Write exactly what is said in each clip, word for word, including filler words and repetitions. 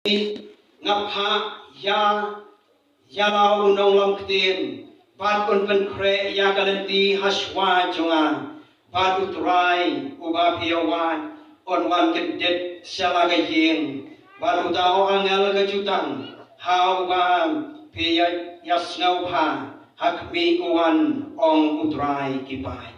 nga phah ïa, ïa la u nonglam ktien, bad un pynkhreh ïa ka lynti ha shuwa jong nga, bad U Trai uba phi ïa wad un wan kyndit sha la ka ïing, bad uta u angel ka jutang ha uba phi ïa, ïa sngewbha ha khmih u wan, ong U Trai ki paid.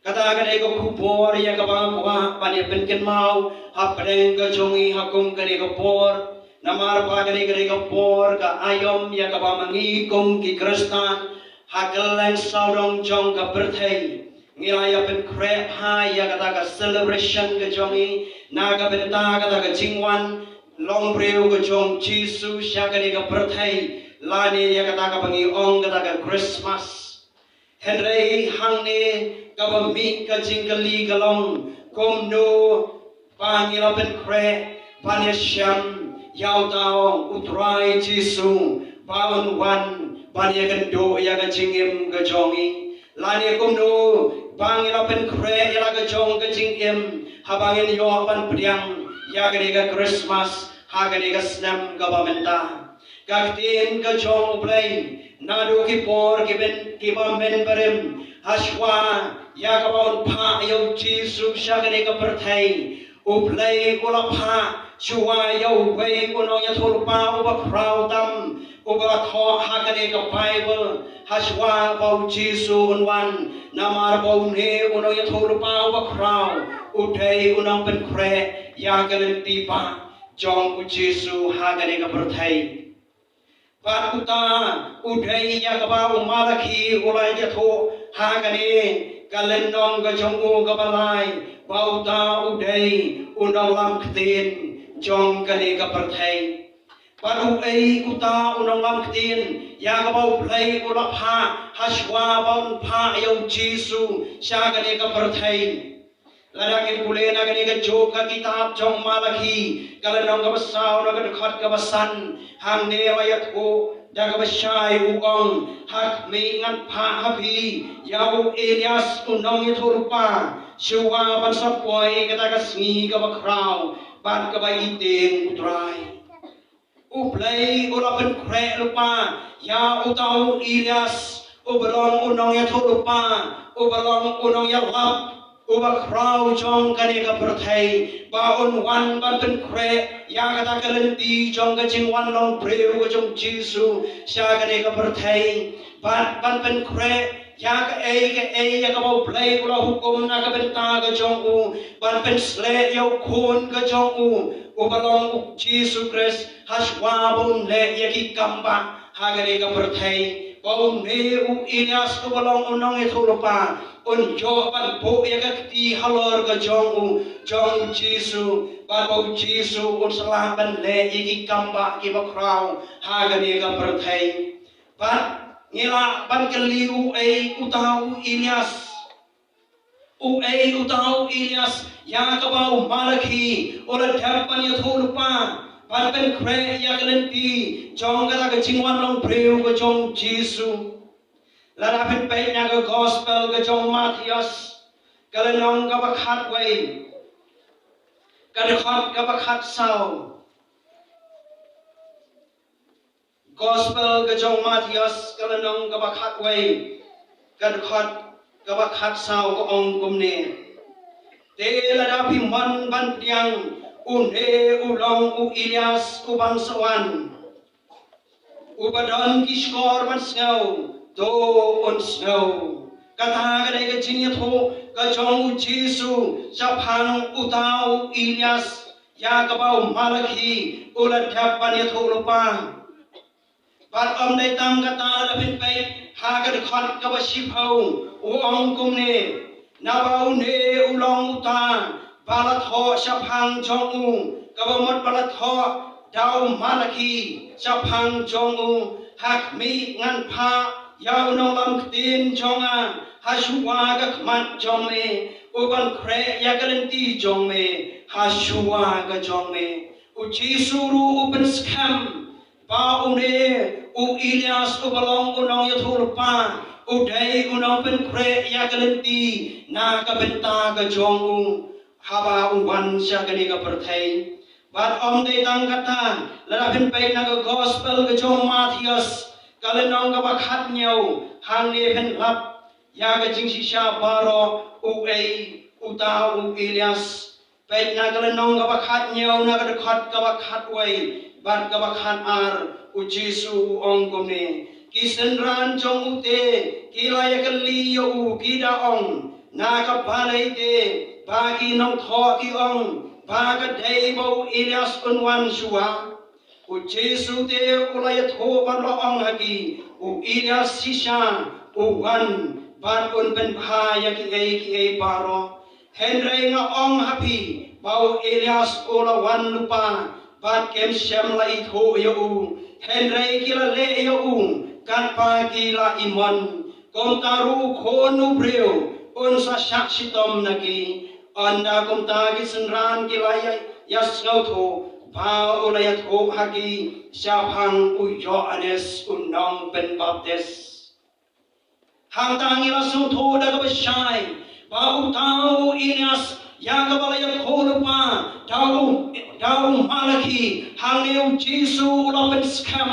Kata ka dei ka khubor ïa kaba nga kwah ban ïa pynkynmaw hapdeng ka jong ngi ha kum kane ka por. Namar ba kane ka dei ka por ka aïom ïa kaba ma ngi kum ki Khristan ha kylleng sawdong jong ka pyrthei ngi la ïa pynkhreh bha ïa kata ka celebration ka jong ngi na ka bynta kata ka jingwan long briew ka jong Jisu sha kane ka pyrthei, lane ïa kata kaba ngi ong kata ka Christmas. Hynrei hangne kaba mih ka jingkylli ka long, kumno ba ngi la pynkhreh ban ïa shem ïa uta U Trai Jisu ba un wan ban ïa kynduh ïa ka jingim ka jong ngi? Lane kumno ba ngi la pynkhreh ïa la ka jong ka jingim haba ngin ïoh ban pdiang ïa kane ka Christmas ha kane ka snem kaba mynta? Ka ktien ka jong U Blei naduh ki por ki bym, ki bym mynbarim, ha shuwa ïa kaba un phah ïa U Jisu sha kane ka pyrthei, U Blei u la phah shuwa ïa uwei u nongïathuhlypa uba khraw tam, uba la thoh ha kane ka Baibl, ha shuwa ba U Jisu un wan. Namar ba une u nongïathuhlypa uba khraw u dei u nongpynkhreh ïa ka lynti bah jong U Jisu ha kane ka pyrthei. Bad uta u dei ïa kaba u Malakhi u la ïathuh ha kane ka lynnong ka jong u kaba lai, ba uta u dei u nonglam ktien jong kane ka pyrthei. Bad uei uta u nonglam ktien ïa kaba U Blei u la phah ha shuwa ba un phah ïa U Jisu sha kane ka pyrthei? Lada ngin pule na kane ka juk ka kitab jong Malakhi, ka lynnong kaba saw na ka dkhot kaba san, hangne la ïathuh da kaba shai, u ong, ha khmih ngan phah ha phi ïa u Elias u nongïathuhlypa, shuwa ban sa poi kata ka sngi kaba khraw bad kaba ïeit U Trai. U Blei u la pynkhreh lypa ïa uta u Elias, uba long u nongïathuhlypa, uba long u nongïalap uba khraw jong kane ka pyrthei, ba un wan ban pynkhreh ïa kata ka lynti jong ka jingwan long briew ka jong Jisu sha kane ka pyrthei. Bad ban pynkhreh ïa kaei kaei ïa kaba U Blei u la hukum na ka bynta ka jong u, ban pynsleh ïa u Khun ka jong u, uba long U Jisu Khrist, ha shuwa ba un leh ïa ki kam bah ha kane ka pyrthei, ba une u Elias uba long u nongïathuhlypa un ïoh ban buh ïa ka kti halor ka jong u, jong U Jisu, bad ba U Jisu un sa lah ban leh ïa ki kam bah kiba khraw ha kane ka pyrthei. Bad ngi lah ban kylli, uei uta u Elias? Uei uta u Elias ïa kaba u Malakhi u la dep ban ïathuhlypa, ban pynkhreh ïa ka lynti jong kata ka jingwan long briew ka jong Jisu? Lada phin peit na ka Gospel ka jong Mathaios, ka lynnong kaba khatwei, ka dkhot kaba khatsaw. Gospel ka jong Mathaios, ka lynnong kaba khatwei, ka dkhot kaba khatsaw, ka ong kumne: Te lada phi mon ban pdiang, une u long u Elias uban sa wan. Uba don ki shkor ban sngew, to un sngew. Kata ka dei ka jingïathuh ka jong U Jisu shaphang uta u Elias ïa kaba u Malakhi u la dep ban ïathuhlypa. Bad ym dei tang kata, lada phin peit ha ka dkhot kaba shiphew, u ong kumne: Naba une u long uta ba la thoh shaphang jong u, kaba mut ba la thoh da u Malakhi shaphang jong u: Ha khmih ngan phah ïa u nonglam ktien jong nga ha shuwa ka khmat jong me, u ban khreh ïa ka lynti jong me ha shuwa ka jong me. U Jisu ruh u pynskhem ba une u Elias uba long u nongïathuhlypa u dei u nongpynkhreh ïa ka lynti na ka bynta ka jong u haba u wan sha kane ka pyrthei. Bad ym dei tang kata, lada phin peit na ka gospel ka jong u Mathaios, ka lynnong kaba khathynñiew, hangne phin lap ïa ka jingshisha baroh, uei uta u Elias. Peit na ka lynnong kaba khathynñiew, na ka dkhot kaba khatwei bad kaba khatar, u Jisu u ong kumne: Ki synran jong u te ki la ïakylli ïa u, ki da ong, na ka balei te ba ki nongthoh ki ong ba ka dei ba u Elias un wan shuwa? U Jisu te u la ïathuh bad la ong ha ki, u Elias shisha u wan bad un pynbha ïa kiei kiei baroh. Hynrei nga ong ha phi ba u Elias u la wan lypa bad kim shym la ithuh ïa u. Hynrei ki la leh ïa u katba ki la imon. Kumta ruh u Khun u briew un sa shah shitom na ki. Ynda kumta ki synran ki la ïa, ïasngewthuh ba u la ïathuh ha ki shaphang u Ïoannis u nongpynbaptis. Hangta ngi la sngewthuh da kaba shai ba uta u Elias ïa kaba la ïathuh lypa da u, da u Malakhi, hangne u Jisu u la pynskhem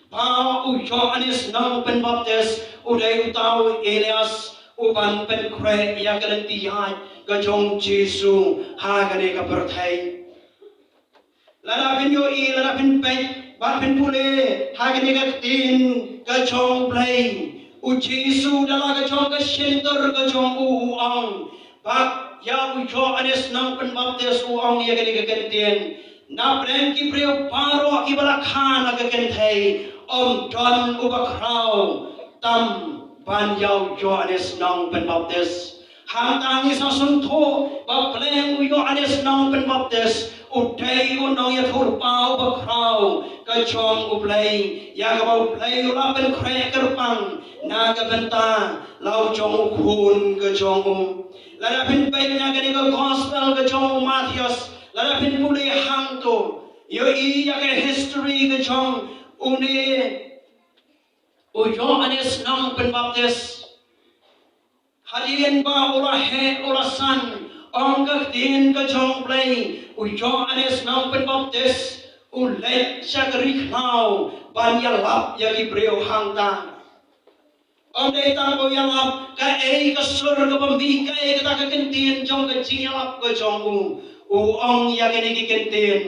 ba u Ïoannis nongpynbaptis u dei uta u Elias u ban pynkhreh ïa ka lynti ïaid ka jong u Jisu ha kane ka pyrthei. Lada phin ïohi, lada phin peit bad phin pule ha kane ka ktien ka jong u Blei, u Jisu da la ka jong ka shyntur ka jong u u ong ba ïa u Ïoannis nongpynbaptis, u ong ïa kane ka kyntien: Na pdeng ki briew baroh kiba la kha na ka kynthei, ym don uba khraw tam ban ïa u Ïoannis nongpynbaptis. Hangta ngi sa sngewthuh ba pleng u Ïoannis nongpynbaptis u dei u nongïathuhlypa uba khraw ka jong u Blei, ïa kaba u Blei u la pynkhreh kyrpang na ka bynta la u jong u Khun ka jong u. Lada phin peit na kane ka gospel ka jong u Mathaios, lada phin pule hangto, ïohi ïa ka history ka jong une u Ïoannis nongpynbaptis. Hadien ba u la heh u la san, ong ka ktien ka jong u Blei, u Ïoannis nongpynbaptis u leit sha ka ri khlaw ban ïalap ïa ki briew hangta. Ym dei tang ba u ïalap, kaei ka sur kaba mih, kaei kata ka kyntien jong ka jingïalap ka jong u? U ong ïa kine ki kyntien,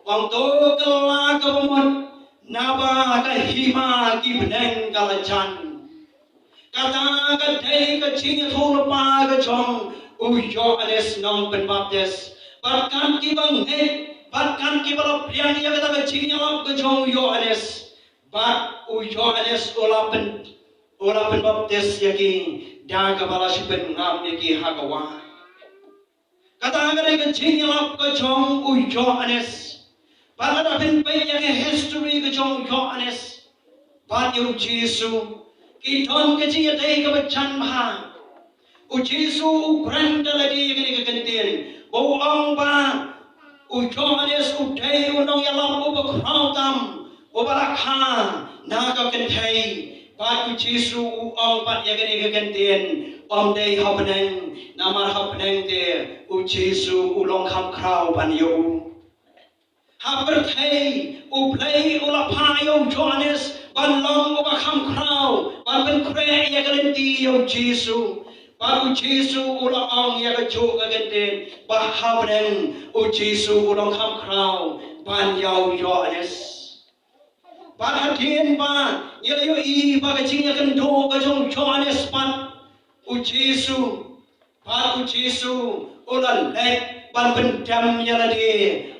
ong: To kylla kaba mut, naba ka hima ki bneng ka la jan. Kata ka dei ka jingïathuhlypa ka jong u Ïoannis nongpynbaptis. Bad kat kiba ngeit, bad kat kiba la pdiang ïa kata ka jingïalap ka jong u Ïoannis, bad u Ïoannis u la pyn, u la pynbaptis ïa ki da kaba la shu pynngam ïa ki ha ka wah. Kata ka dei ka jingïalap ka jong u Ïoannis. Bad lada phin peit ïa ka history ka jong u Ïoannis bad ïa u Jisu, ki don ka jingïadei kaba jan bha. U Jisu u kren da lade ïa kane ka kyntien, ba u ong ba u Ïoannis u dei u nongïalap uba khraw tam, uba la kha na ka kynthei. Bad u Jisu u ong pat ïa kane ka kyntien, ym dei ha bneng, namar ha bneng te u Jisu u long kham khraw ban ïa u. Ha pyrthei u Blei u la phah ïa u Ïoannis ban long uba kham khraw ban pynkhreh ïa ka lynti ïa u Jisu. Bad u Jisu u la ong ïa kajuh ka kyntien ba ha bneng u Jisu u long kham khraw ban ïa u Ïoannis. Bad hadien ba ngi la ïohi ba ka jingïakynduh ka jong u Ïoannis bad u Jisu, bad u Jisu u la leit ban pyndem ïa lade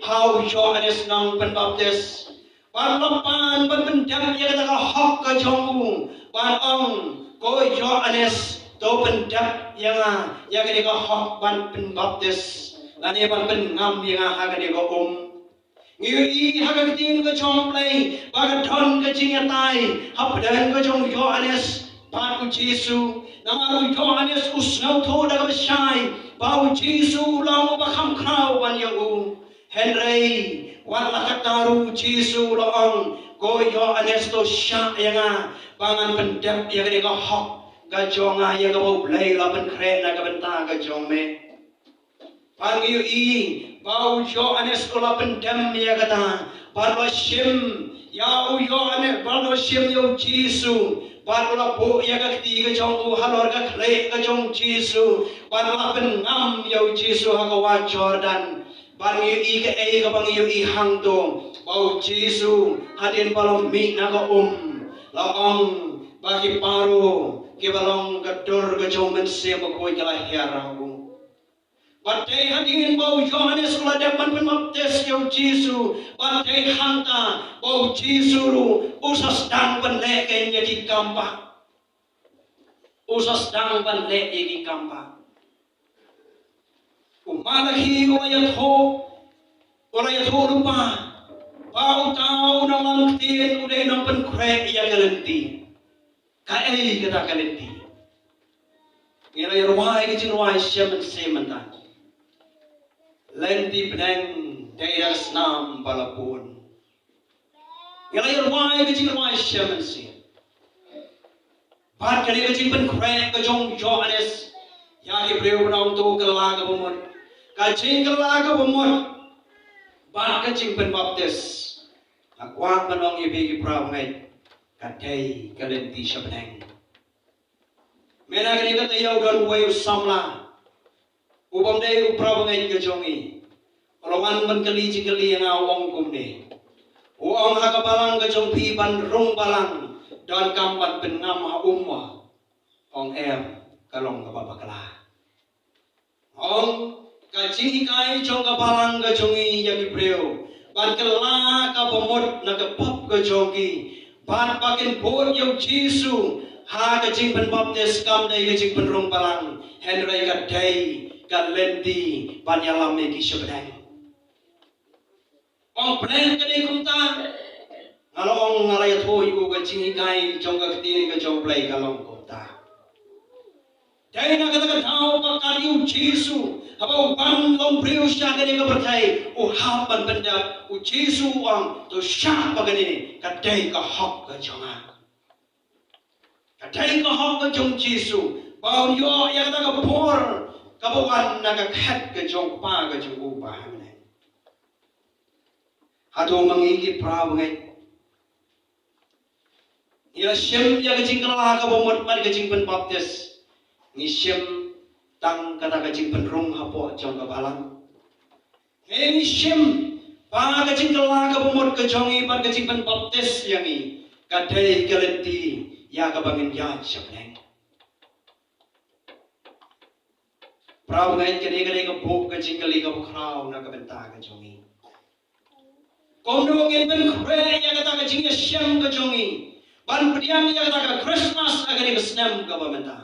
ha u Ïoannis nongpynbaptis. Bad u la pan ban pyndem ïa kata ka hok ka jong u, ban ong, ko Ïoannis, to pyndem ïa nga ïa kane ka hok ban pynbaptis lane ban pynngam ïa nga ha kane ka um. Ngi ïohi ha ka ktien ka jong u Blei ba ka don ka jingïatai hapdeng ka jong u Ïoannis bad u Jisu. Namar u Ïoannis u sngewthuh da kaba shai ba u Jisu u long uba kham khraw ban ïa u. Hynrei wat la katta ruh u Jisu u la ong, ko Ïoannis, to shah ïa nga ba ngan pyndep ïa kane ka hok ka jong nga ïa kaba u Blei u la pynkhreh na ka bynta ka jong me. Bad ngi ïohi ba u Ïoannis u la pyndem ïa kata, bad u la shim ïa u Ïoannis, bad u la shim ïa u Jisu, bad u la buh ïa ka kti ka jong u halor ka khlieh ka jong u Jisu, bad u la pynngam ïa u Jisu ha ka wah Jordan. Bad ngi ïohi kaei kaba ngi ïohi hangto, ba u Jisu hadien ba la mih na ka um, la ong ba ki paro kiba long ka dur ka jong u Mynsiem Bakhuid ki la hiar ha u. Bad dei hadien ba u Ïoannis u la dep ban pynbaptis ïa u Jisu, bad dei hangta ba u Jisu ruh u sa sdang ban leh ïa ki kam bah. U sa sdang ban leh ïa ki kam bah. U Malakhi u la ïathuh, u la ïathuh lypa ba uta u nonglam ktien u dei u nongpynkhreh ïa ka lynti. Kaei kata ka lynti? Ngi la ïa rwai ka jingrwai sha mynsiem mynta. Lynti bneng dei da ka snam ba la bun. Ngi la ïa rwai ka jingrwai sha mynsiem. Bad kane ka jingpynkhreh ka jong u Ïoannis ïa ki briew ba nang to kylla kaba mut, ka jingkylla kaba mut bad ka jingpynbaptis. Nga kwah ban ong ïa phi ki para bangeit, ka dei ka lynti sha bneng. Mynta kane ka taïew don uwei u samla u bym dei u para bangeit ka jong ngi. U la wan ban kylli jingkylli ïa nga, u ong kumne. U ong, ha ka balang ka jong phi ban rung balang, donkam ban pynngam ha um? Ong em, ka long kaba bakla. Ong, ka jinghikai jong ka balang ka jong ngi ïa ki briew ban kylla kaba mut na ka pop ka jong ki, bad ba kin bud ïa u Jisu ha ka jingpynbaptis, kam dei ka jingpynrung balang, hynrei ka dei ka lynti ban ïalam ïa ki sha bneng. Ong, Blei, ka dei kumta? Nga la ong, nga la ïathuh ïa u, ka jinghikai jong ka ktien ka jong Blei ka long kumta. Dei na kata ka daw ba kat ïa u Jisu, haba u wan long briew sha kane ka pyrthei, u hap ban pyndep. U Jisu u ong, to shah ba kane ka dei ka hok ka jong nga. Ka dei ka hok ka jong u Jisu ba un ïoh ïa kata ka bor kaba wan na ka khet ka jong u Kpa ka jong u ba ha bneng. Hato ma ngi ki para bangeit ngi la shim ïa ka jingkylla kaba mut bad ka jingpynbaptis? Ngi shim tang kata ka jingpynrung hapoh jong ka balang. Ngi shim ba ka jingkylla kaba mut ka jong ngi bad ka jingpynbaptis ïa ngi ka dei ka lynti ïa kaba ngin ïaid sha bneng. Para bangeit, kane ka dei ka buh ka jingkylli kaba khraw na ka bynta ka jong ngi. Kumno ngin pynkhreh ïa kata ka jingïashem ka jong ngi ban pdiang ïa kata ka Khristmas ha kane ka snem kaba mynta?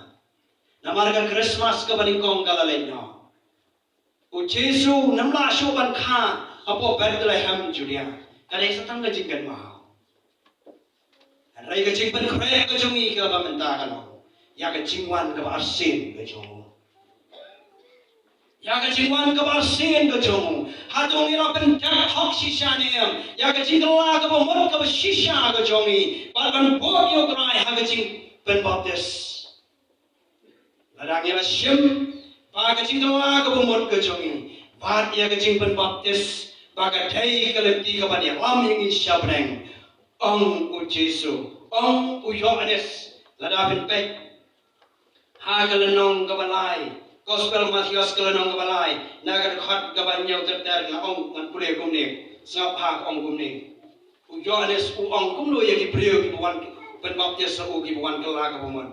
Namar ka Khristmas kaba nyngkong ka la leit noh. U Jisu um lah shuh ban kha hapoh Bethlehem Judia. Ka dei sa tang ka jingkynmaw. Hynrei ka jingpynkhreh ka jong ngi kaba mynta ka long ïa ka jingwan kaba arsien ka jong u. Ïa ka jingwan kaba arsien ka jong u. Hato ngi la pyndep hok shisha ne em ïa ka jingkylla kaba mut kaba shisha ka jong ngi bad ban buh ïa u Trai ha ka jingpynbaptis? Lada ngi la shim ba ka jingkylla kaba mut ka jong ngi bad ïa ka jingpynbaptis ba ka dei ka lynti kaban ïalam ïa ngi sha bneng, ong u Jisu, ong u Ïoannis. Lada phin peit ha ka lynnong kaba lai, Gospel Mathaios ka lynnong kaba lai, na ka dkhot kaba hynñiew ter ter, nga ong, ngan pule kumne, sngap ha, ka ong kumne. U Ïoannis u ong kumno ïa ki briew kiba wan pynbaptis ha u, kiba wan kylla kaba mut?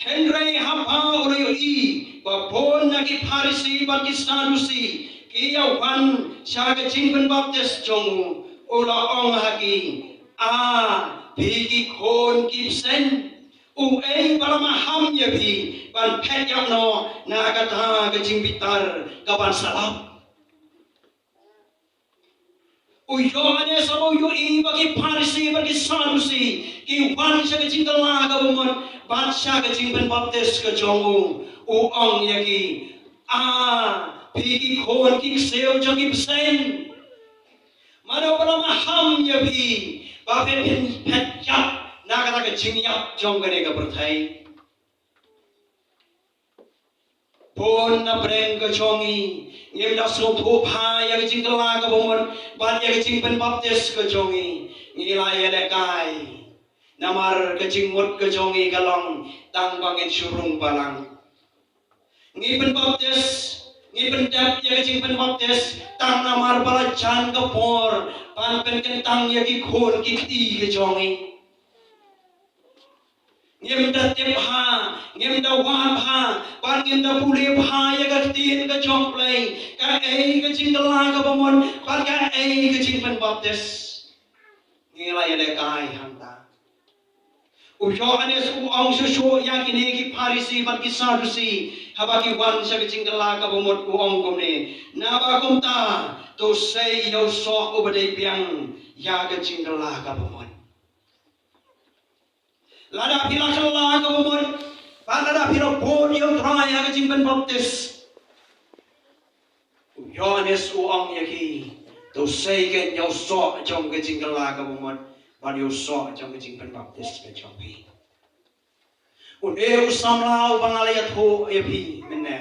Hynrei haba u la ïohi ba bun na ki Pharisi bad ki Sadusi ki ïa wan sha ka jingpynbaptis jong u, u la ong ha ki, A phi ki khun ki bseiñ, uei ba la maham ïa phi ban phet ïap noh na kata ka jingbitar kaban sa lap? U Ïoannis haba u ïohi ba ki Pharisi bad ki Sadusi ki wan sha ka jingkylla kaba mut bad sha ka jingpynbaptis ka jong u, u ong ïa ki, A phi ki khun ki ksiew jong ki bseiñ, mano ba la maham ïa phi ba phin phet ïap na kata ka jingïap jong kane ka pyrthei? Bun na pdeng ka jong ngi ngim da sngewthuh bha ïa ka jingkylla kaba mut bad ïa ka jingpynbaptis ka jong ngi. Ngi la ïalehkai namar ka jingmut ka jong ngi ka long tang ba ngin shu rung balang. Ngi pynbaptis, ngi pyndep ïa ka jingpynbaptis tang namar ba la jan ka por ban pynkyntang ïa ki khun ki kti ka jong ngi. Ngim da tip bha, ngim da wad bha, bad ngim da pule bha ïa ka ktien ka jong U Blei, kaei ka jingkylla kaba mut bad kaei ka jingpynbaptis. Ngi la ïalehkai hangta. U Ïoannis u ong shuh shuh ïa kine ki Pharisi bad ki Sadusi haba ki wan sha ka jingkylla kaba mut, u ong kumne: Naba kumta, to sei ïa u soh uba dei biang ïa ka jingkylla kaba mut. Lada phi la kylla kaba mut bad lada phi la bud ïa U Trai ha ka jingpynbaptis, u Ïoannis u ong ïa ki: To sei keiñ ïa u soh jong ka jingkylla kaba mut bad ïa u soh jong ka jingpynbaptis ka jong phi. Une u samla uba nga la ïathuh ïa phi mynne,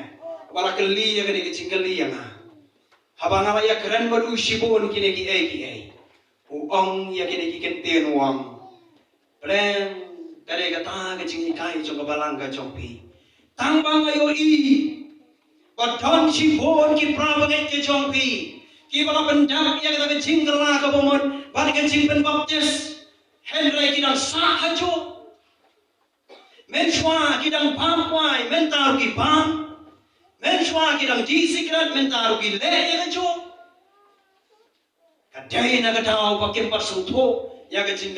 uba la kylli ïa kane ka jingkylli ïa nga, haba nga la ïakren bad u shibun kine kiei kiei, u ong ïa kine ki kyntien, u ong: Pdeng, ka dei kata ka jinghikai jong ka balang ka jong phi. Tang ba nga ïohi ba don shibun ki para bangeit ka jong phi kiba la pyndep ïa kata ka jingkylla kaba mut bad ka jingpynbaptis, hynrei ki dang sah hajuh. Mynshuwa ki dang bam kwai, mynta ruh ki bam. Mynshuwa ki dang die sikret, mynta ruh ki leh ïa kajuh. Ka dei na ka daw ba kim pat sngewthuh ïa ka jing